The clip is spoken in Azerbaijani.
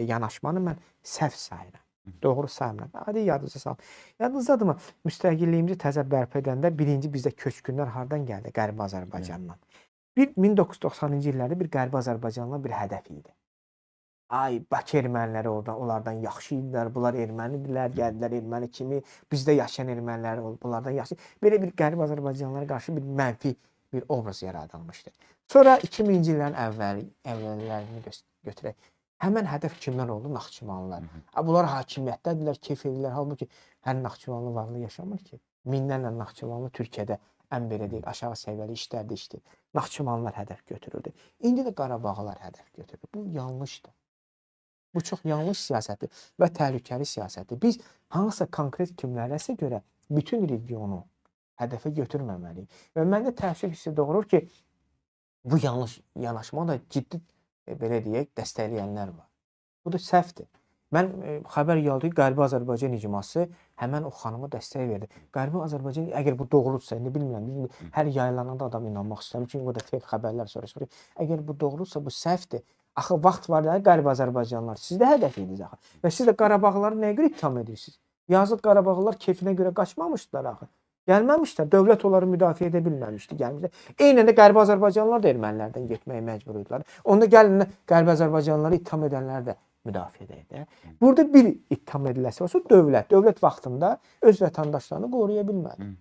yanaşmanı mən səhv sayıram. Doğru saymıram. Adi yadınıza salın. Yadınızdadırmı? Müstəqilliyimizi təzə bərpa edəndə birinci bizdə köçkünlər hardan gəldi? Qərbi Azərbaycandan. Bir 1990-cı illərdə bir Qərbi Azərbaycanla bir hədəf idi. Ay, Bakı erməniləri oradan, onlardan yaxşı idilər, bunlar ermənidirlər, gəldilər erməni kimi, bizdə yaşayan ermənilər bunlardan yaxşı. Belə bir Qərbi Azərbaycanlılara qarşı bir mənfi bir obraz yaradılmışdı. Sonra 2000-ci illərin əvvəllərini götürək. Həmən hədəf kimlər oldu? Naxçıvanlılar. Bunlar hakimiyyətdədirlər, keyf edirlər. Halbuki hər Naxçıvanlı varlı yaşamır ki. Minlərlə Naxçıvanlı Türkiyədə ən belə deyil, aşağı səviyyəli işlərdə işləyir. Naxçıvanlılar hədəf götürüldü. İndi də Qarabağlar hədəf götürüldü. Bu yanlışdır. Bu çox yanlış siyasətdir və təhlükəli siyasətdir. Biz hansısa konkret kimlərəsə görə bütün regionu hədəfə götürməməliyik. Və məndə təəssüf hissi doğurur ki, bu yanlış yanaşma da ciddi, belə deyək, dəstəkləyənlər var. Bu da səhvdir. Mən xəbər gəldi ki, Qərbi Azərbaycan icması həmən o xanıma dəstək verdi. Qərbi Azərbaycan, əgər bu doğrudursa, indi bilmirəm, biz hər yayılananda adam inanmaq istəmir, çünki burada fake xəbərlər sonra çıxır. Əgər bu doğrudursa, bu səhvdir. Axı vaxt var da Qərbi Azərbaycanlılar, siz də hədəf idiniz axı. Və siz də Qarabağları nəyə görə ittiham edirsiniz? Yazıq Qarabağlılar keyfinə görə qaçmamışdılar axı. Gəlməmişlər, dövlət onları müdafiə edə bilməmişdi, gəlmişlər. Eynən də Qərbi Azərbaycanlılar da ermənilərdən getməyə məcbur idilər. Onda gəlin Qərbi Azərbaycanlıları ittiham edənlər də müdafiə edək. Burada bir ittiham ediləsi olsa dövlət, dövlət vaxtında öz vətəndaşlarını qoruya bilmədi.